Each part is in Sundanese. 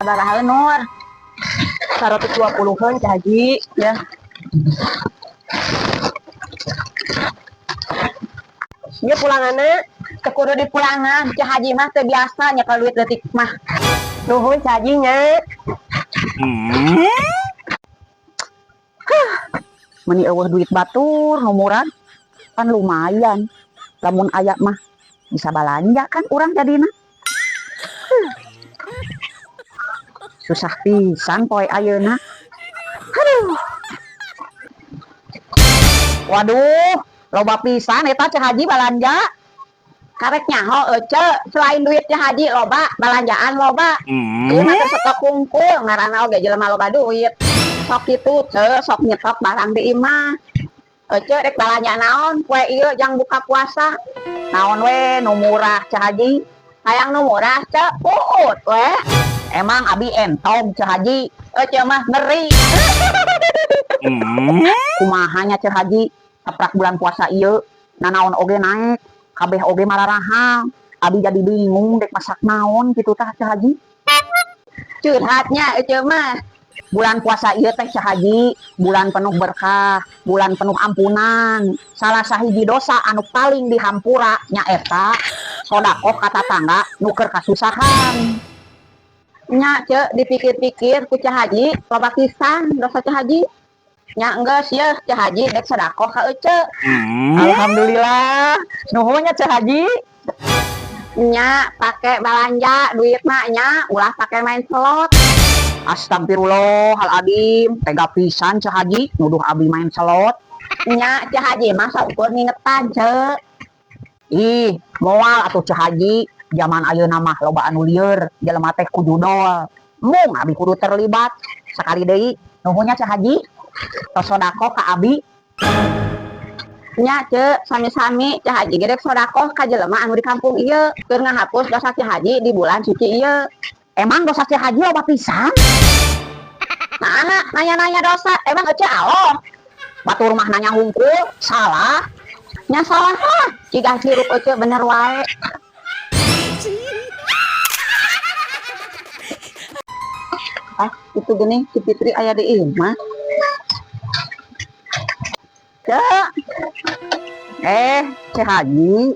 Sabaraha, Nur? 120-an, Ceu Haji, ya. Ieu pulanganna. Teu kudu dipulangan, Ceu Haji mah teu biasa nyekel duit leutik mah. Nuhun, Ceu Haji nya. Meni euweuh duit batur nu murag, pan lumayan. Lamun aya mah bisa balanja kan urang jadina. Huh. Susah pisan poe ayeuna. Aduh. Waduh, loba pisan eta Ceu Haji balanja. Karek nyaho ece, selain duit Ceu Haji loba, balanjaan loba. Ieu mah teu stok kungkul, ngaranna oge jelema loba duit. Sok kitu ce, sok nyetok barang di imah. Ece rek balanja naon poe ieu jang buka puasa? Naon we nu murah, Ceu Haji? Hayang nu murah, ce, puut we. Emang abi entog, Ceu Haji? Ece mah ngeri. Kumaha nya, Ceu Haji, saprak bulan puasa ieu, nanaon oge naek, kabeh oge mararahal. Abi jadi bingung dek masak naon kitu tah, Ceu Haji. Curhatnya ece mah. Bulan puasa ieu teh, Ceu Haji, bulan penuh berkah, bulan penuh ampunan. Salah sahiji dosa anu paling dihampura nyaeta sodakoh ka tatangga nu keur kasusahan. Nya ce, dipikir-pikir ku Ceu Haji loba pisan dosa Ceu Haji. Nya enggeus yeuh, Ceu Haji dek sodakoh ka ece. Alhamdulillah. Nuhun nya, Ceu Haji. Nya pake balanja duit mah nya, ulah pake main slot. Astagfirullahaladzim, tega pisan Ceu Haji nuduh abi main slot. Nya Ceu Haji mah saukur ngingetan, ce. Ih, moal atuh, Ceu Haji, zaman ayeuna mah loba anu lieur, jelema teh ku judol. Mung abi kudu terlibat. Sakali deui, nuhun nya, Ceu Haji. Tos sodakoh ka abi. Nya ce, sami-sami. Ceu Haji ge dek sodakoh ka jelema anu di kampung ieu keur ngahapus dosa Ceu Haji di bulan suci ieu. Emang dosa Ceu Haji loba pisan? Nah, nanya-nanya dosa, emang ece Allah? Batur mah nanya hungkul, salah. Nya salah lah, jika hirup ece bener wae. Ah, itu gini, si Fitri aya di imah. Cek. Eh, Ceu Haji.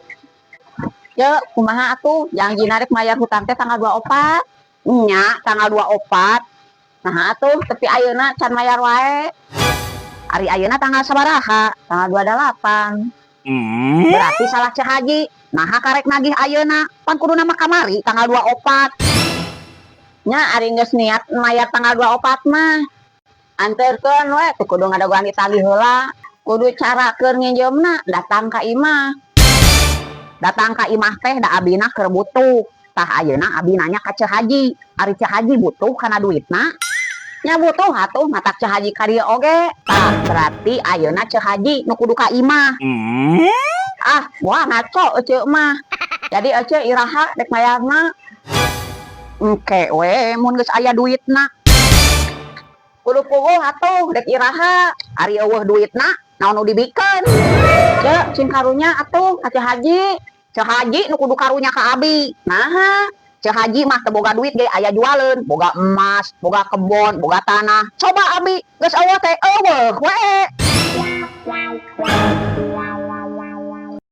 Cek, kumaha atuh? Janji rek mayar hutang teh tanggal 24. Nya, tanggal 24. Nah atuh, tapi ayeuna can mayar wae. Ari ayeuna tanggal sabaraha? Tanggal 28. Berarti salah Ceu Haji. Nah, karek nagih ayeuna, pan kuduna mah kamari tanggal 24. Nya ari geus niat mayar tanggal 24 mah. Anterkeun we, teu kudu ngadagoan ditagih heula. Kudu cara keur nginjeumna datang ka imah. Datang ka imah teh da abina keur butuh. Tah ayeuna abi nanya ka Ceu Haji, ari Ceu Haji butuh kana duitna? Nya butuh atuh, matak Ceu Haji ka dieu oge. Tah berarti ayeuna Ceu Haji nu kudu ka imah. Ah, wah ngaco ece mah. Jadi ece iraha dek mayarna? Engke we mun geus aya duitna. Kudu puguh atuh dek iraha. Ari euweuh duitna, naon nu dibikeun? Cek, sing karunya atuh ka Ceu Haji. Ceu Haji nu kudu karunya ka abi. Naha? Ceu Haji mah teu boga duit ge aya jualeun, boga emas, boga kebon, boga tanah. Coba abi geus euweuh teh euweuh we.